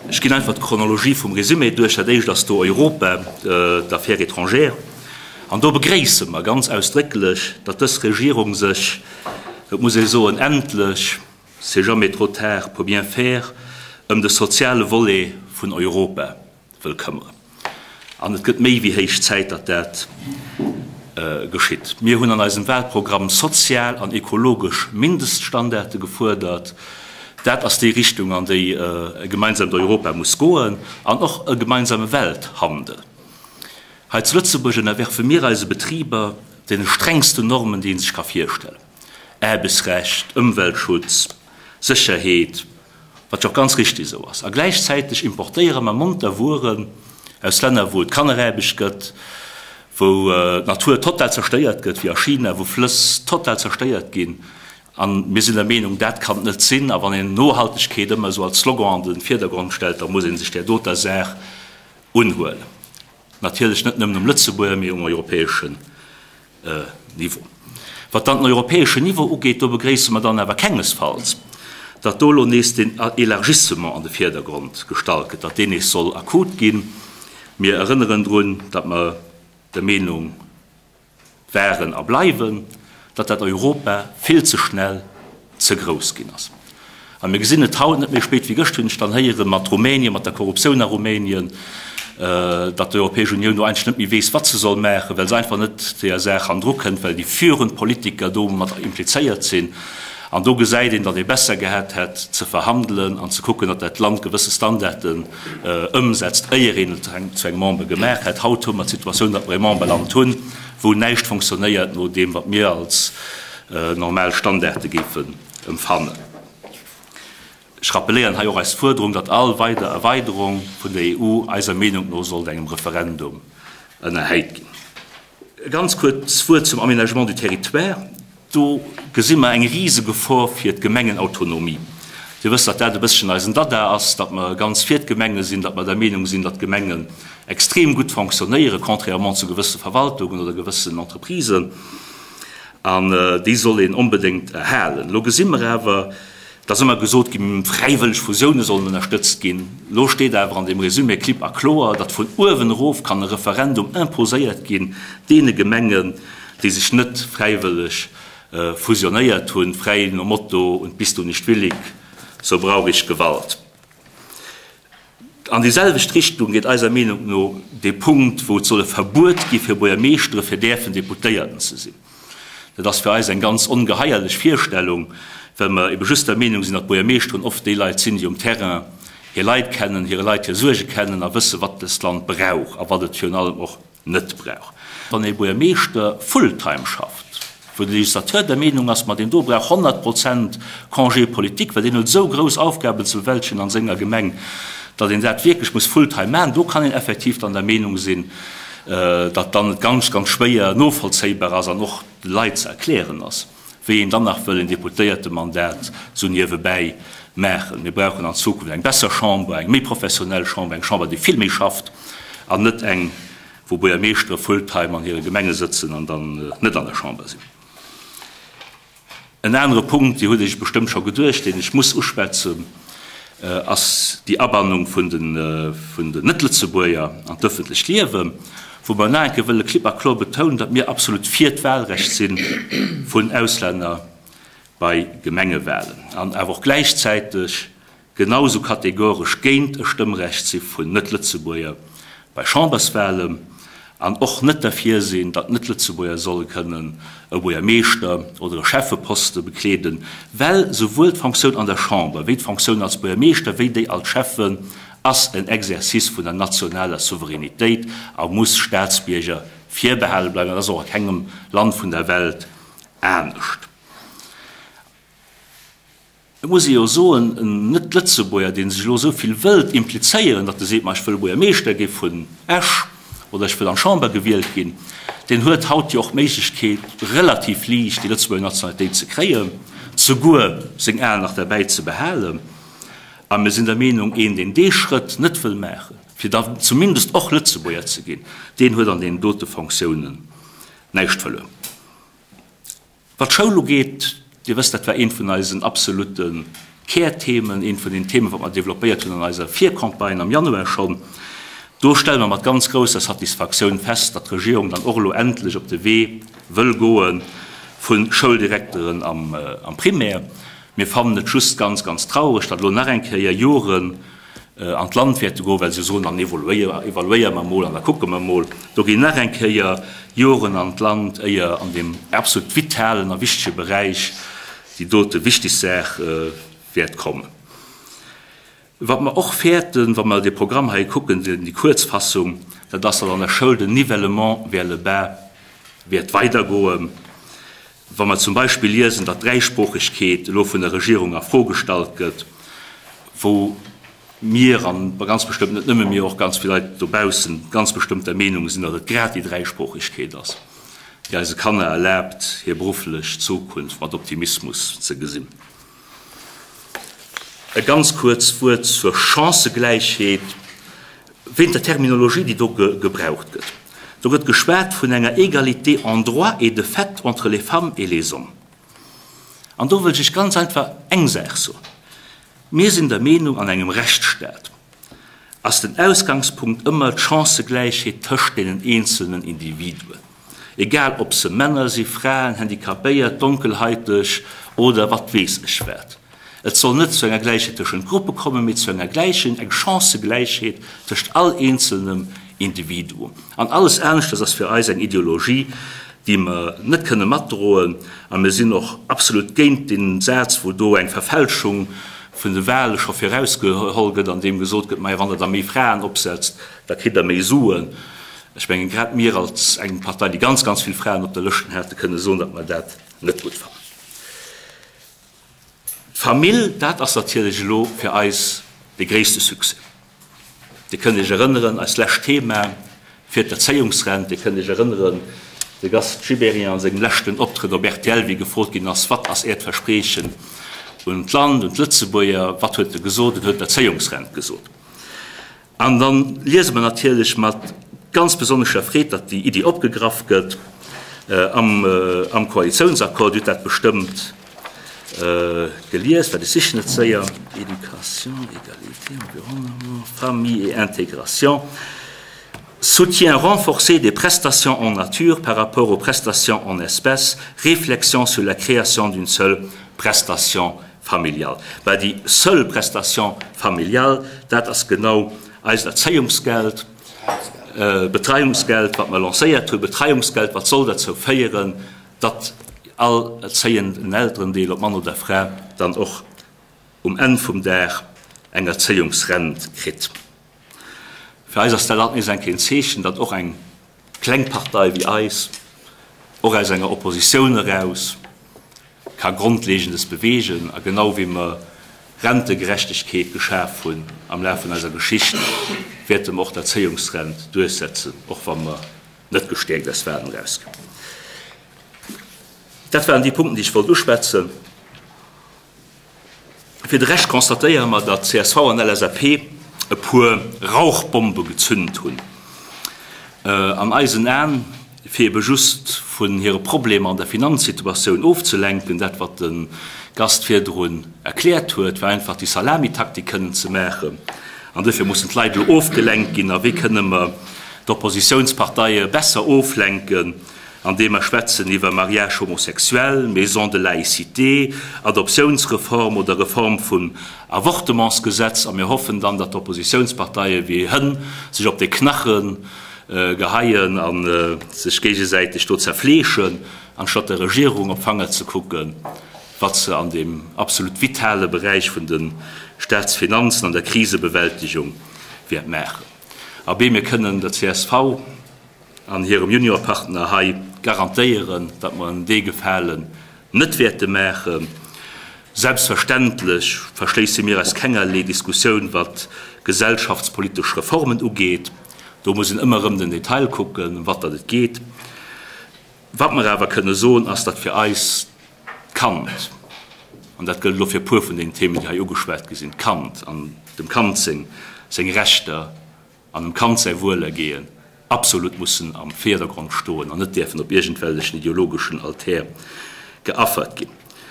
Ech ginn einfach d'Chronologie vum Résumé duerch. Dat éischt ass do Europa, d'Affaires étrangères. An do begréisse mer ganz ausdrécklech, datt dës Regierung sech, et muss ee soen, endlech, c'est jamais trop tard pour bien faire, ëm de soziale Volet vun Europa wëll këmmeren. An et gëtt méi wéi héich Zäit, datt dat geschitt. Mir hunn an eisem Wahlprogramm sozial an ekologesch Mindeststandarde gefuerdert. Dat ass déi Richtung, an déi e gemeinsamt Europa muss goen an och e gemeinsame Welthandel. Hei zu Lëtzebuerg ënnerwerfe mir eise Betriber deene strengsten Normen, déi ee sech ka virstellen, Aarbechtsrecht, Ëmweltschutz, Sécherheet, Wat jo och ganz richtig esou ass. A gläichzäiteg importéiere mer monter Wueren aus Länner, wou et Kanneraarbecht gëtt, wou d'Natur total zerstéiert gëtt, wéi a China, wou Flëss total zerstéiert ginn. A mir sinn der Meenung, dat kann et net sinn. A wann een Nohaltegkeet ëmmer esou als Slogan an de Virdergrond stellt, da muss ee sech där doter Saach unhuelen. Natierlech net nëmmen um Lëtzebuerger, mee um europäeschen Niveau. Wat dann den europäeschen Niveau ugeet, do begréisse mer dann awer kengesfalls, datt do elo nees den Élargissement an de Virdergrond gestallt gëtt, datt deen nees soll akut ginn. Mir erënneren drun, datt mer der Meenung waren a bleiwen, datt dat Europa vill ze schnell ze grouss ginn ass. A mir gesinn et haut, net méi spéit wéi gëscht hunn ech dann héieren, mat Rumänien, mat der Korruptioun a Rumänien, datt d'Europäesch Unioun do eigentlech net méi weess, wat se soll maachen, well se einfach net deeër Saach hannendru kënnt, well déi führend Politiker do mat implizéiert sinn. An do gesäit een, datt ee besser gehat hätt ze verhandelen an ze kucken, datt dat Land gewësse Standarden ëmsetzt, éier een et zu engem Member gemaach hätt. Haut hu mer d'Situatioun, datt mer e Memberland hunn, wou näischt fonctionnéiert no deem, wat mir als normal Standarde géifen emfannen. Ech rappeléieren hei och eis Fuerderung, datt all weider Erweiderung vun der EU eiser Meenung no sollt engem Referendum ënnerhäit ginn. E ganz kuerz Wuert zum Aménagement du territoire. Do gesi mer eng Risegefor fir d'Gemengenautonomie. Dir wësst, datt dat e bësschen eisen Dada ass, datt mer ganz fir d'Gemenge sinn, datt mer der Meenung sinn, datt d'Gemengen extrem gutt fonctionnéieren, contrairement zu gewësse Verwaltungen oder gewëssen Entreprisen. An déi soll een onbedéngt erhalen. Elo gesi mer awer, et ass ëmmer gesot ginn, fräiwëlleg Fusioune sollen ënnerstëtzt ginn. Elo steet awer an deem Résumé klipp a kloer, datt vun uewen erof kann e Referendum imposéiert ginn deene Gemengen, déi sech net fräiwëlleg fusionéiert hunn, fräi nom Motto, Und bist du nicht willig, so brauch ich Gewalt. An déi selwecht Richtung geet eiser Meenung no dee Punkt, wou et soll e Verbuet gi fir Buergermeeschtere fir däerfen Deputéierten ze sinn. Dat ass fir eis eng ganz ongeheierlech Virstellung, well mer ebe just der Meenung sinn, datt d'Buergermeeschteren oft déi Leit sinn, déi um Terrain hir Leit kennen, hire Leit hir Suerge kennen a wësse wat dëst Land brauch a wat et virun allem och net brauch. Wann ee Buergermeeschter full-time schafft, wou de Législateur der Meenung ass, ma deen do brauch 100 Prozent Congé politique, well deen huet esou grouss Aufgaben ze bewältegen an senger Gemeng, datt een dat wierklech muss full-time maachen, do kann een effektiv dann der Meenung sinn, datt dann et ganz, ganz schwéier novollzéibar ass an och de Leit ze erklären ass, wéi een dann nach wëll en Deputéiertemandat esou niewebäi maachen. Mir brauchen an Zukunft eng besser Chamber, eng méi professionell Chamber, eng Chamber, déi vill méi schafft an net eng, wou Buergermeeschtere full-time an hire Gemenge sëtzen an dann net an der Chamber sinn. En anere Punkt, Dir hutt Iech bestëmmt scho geduecht, deen ech muss uschwätzen, ass déi Abannung vun den Net-Lëtzebuerger an d'ëffentlecht Liewen, wou mer nach eng Kéier wëlle klipp a kloer betounen, datt mir absolut fir d'Wahlrecht si vun Auslänner bei Gemengewahlen an awer och gläichzäiteg genau esou kategoresch géint e Stëmmrecht si vun Net-Lëtzebuerger bei Chamberswahlen an och net derfir sinn, datt Net-Lëtzebuerger solle kënnen e Buergermeeschter oder e Schäffeposte bekleeden, well souwuel d'Fonctioun an der Chamber wéi d'Fonctioun als Buergermeeschter wéi déi als Schäffen ass en Exercice vun der nationaler Souveränitéit a muss Staatsbierger virbehale bleiwen. Dat ass och a kengem Land vun der Welt anescht. Et muss ee jo soen, en Net-Lëtzebuerger, dee sech elo esou vill wëllt implizéieren, datt e seet, ma ech wëll Buergermeeschter gi vun Esch oder ech wëll an d'Chamber gewielt ginn, deen huet haut jo och d'Méiglechkeet, relativ liicht déi Lëtzebuerger Nationalitéit ze kréien, zeguer seng al nach derbäi ze behalen. A mir sinn der Meenung, een, deen dee Schrëtt net wëll maachen, fir da zumindest och Lëtzebuerger ze ginn, deen huet an deenen dote Fonctiounen näischt verluer. Wat d'Schoul ugeet, Dir wësst, dat war eent vun eisen absolute. Kärthemen, eent vun den Themen, wat mer developpéiert hunn an eiser Vircampagne am Januar schonn. Do stelle mer mat ganz grousser Satisfaktioun fest, datt d'Regierung dann och elo endlech op de Wee wëll goe vu Schouldirekteren am Primaire. Mir fannen et just ganz, ganz traureg, datt elo nach eng Kéier Joren an d'Land wäerte goen, well se soen, dann evaluéiere mer emol an da kucke mer emol. Do ginn nach eng Kéier Joren an d'Land, éier an deem absolut vitalen a wichtege Beräich déi dote wichteg Saach wäert kommen. Wat mer och fäerten, wa mer dee Programm hei kucken, déi Kuerzfassung, dat ass, datt an der Schoul den Nivellement vers le bas wäert weidergoen. Wa mer zum Beispill liesen, datt d'Dräisproochegkeet elo vun der Regierung a Fro gestallt gëtt, wou mir, an ganz bestëmmt net nëmme mir, och ganz vill Leit dobaussen, ganz bestëmmt der Meenung sinn, datt et grad déi Dräisproochegkeet ass, déi eise Kanner erlaabt, hir berufflech Zukunft mat Optimismus ze gesinn. E ganz kuerzt Wuert zur Chancëgläichheet, wéint der Terminologie, déi do gebraucht gëtt. Do gëtt geschwat vun enger Égalité en droit et de fait entre les femmes et les hommes. An do wëllt ech ganz einfach eng Saach soen, Mir sinn der Meenung, an engem Rechtsstaat ass den Ausgangspunkt ëmmer d'Chancëgläichheet tëscht deenen eenzelnen Individuen. Egal ob se Männer si, Fraen, Handicapéiert, Donkelhaiteg oder wat weess ech wat. Et soll net zu enger Gläichheet tëschent Gruppe kommen, mee zu enger Gläichen, eng Chancëgläichheet tëscht all eenzelnem Individuum. An alles aneschtes ass fir eis eng Ideologie, déi mer net kënne matdroen. A mir sinn och absolut géint dee Saz, wou do eng Verfälschung vun de Wahle scho virausgeholl gëtt, an deem gesot gëtt, Majo, wann Der da méi Fraen opsetzt, da kritt Der méi Suen. Ech mengen, grad mir als eng Partei, déi ganz, ganz vill Fraen op de Lëschten hate, kënne soen, datt mer dat net gutt fannen. D'Famill, dat ass natierlech elo fir eis dee gréisste Succès. Dir kënnt Iech erënneren, eist lescht Thema fir d'Erzéiungsrent, Dir kënnt Iech erënneren, de Gast Gibéryen a sengem leschten Optrëtt op rtl, wéi gefrot ginn ass, Wat ass Äert Verspriechen un d'Land, un d'Lëtzebuerger? Wat huet e gesot? En huet d'Erzéiungsrent gesot. An da liese mer natierlech mat ganz besonnescher Freed, datt déi Iddi opgegraff gëtt am Koalitiounsaccord. Dir hutt dat bestëmmt gelies, wat ech sichen et séier, Éducation, égalité, environnement, famille et intégration, soutien renforcé des prestations en nature par rapport aux prestations en espèces, réflexion sur la création d'une seule prestation familiale. Well déi seule prestation familiale, dat ass genau eist Erzéiungsgeld, Betreiungsgeld, wat mer lancéiert hunn, Betreiungsgeld, wat soll derzou féieren, datt all erzéienden Elterendeel, ob Mann oder Fra, dann och um Enn vum Dag eng Erzéiungsrent kritt. Fir eis ass dat alt nees eng Kéier en Zeechen, datt och eng kleng Partei wéi eis, och aus enger Oppositioun eraus, ka Grondlegendes beweegen. A genau wéi mer Rentegerechtegkeet geschaf hunn am Laf vun eiser Geschicht, wäerte mer och d'Erzéiungsrent duerchsetzen, och wa mer net gestäerkt aus Wahlen erausginn. Dat waren déi Punkten, déi ech wollt uschwätzen. Fir de Rescht constatéiere mer, datt csv an LSAP e puer Rauchbombe gezünt hunn. An eisen Aen, fir ebe just vun hire Problemer an der Finanzsituatioun ofzelenken, dat wat de Gast virdrun erkläert huet, war einfach déi Salamitaktik kënnen ze maachen. An duerfir mussen d'Leit elo ofgelenkt ginn. A wéi kënne mer d'Oppositiounsparteie besser oflenken? Andeem mer schwätzen iwwer Mariage homosexuel, Maison de laïcité, Adoptiounsreform oder Reform vum Avortementsgesetz. A mir hoffen dann, datt d'Oppositiounsparteie wéi Hënn sech op de Knache geheien a sech géigesäiteg do zerfleeschen, anstatt der Regierung op d'Fanger ze kucken, wat se an deem absolut vitale Beräich vun de Staatsfinanzen an der Krisebewältegung wäert maachen. Abee, mir kënnen der csv an hirem Juniorpartner hei garantéieren, datt mer en dee Gefalen net wäerte maachen. Selbstverständlech verschléisse mir eis kengerlee Diskussioun, wat gesellschaftspolitesch Reformen ugeet. Do muss een ëmmer erëm den Detail kucken, ëm wat datt et geet. Wat mer awer kënne soen, ass, datt fir eis d'Kand, an dat gëllt elo fir e puer vun deenen Themen, déi hei ugeschwat gi sinn, d'Kand an dem Kand seng Rechter, an dem Kand säi Wuelergehen absolut mussen am Virdergrond stoen an net däerfen op iergendwellechen ideologeschen Altär geaffert ginn.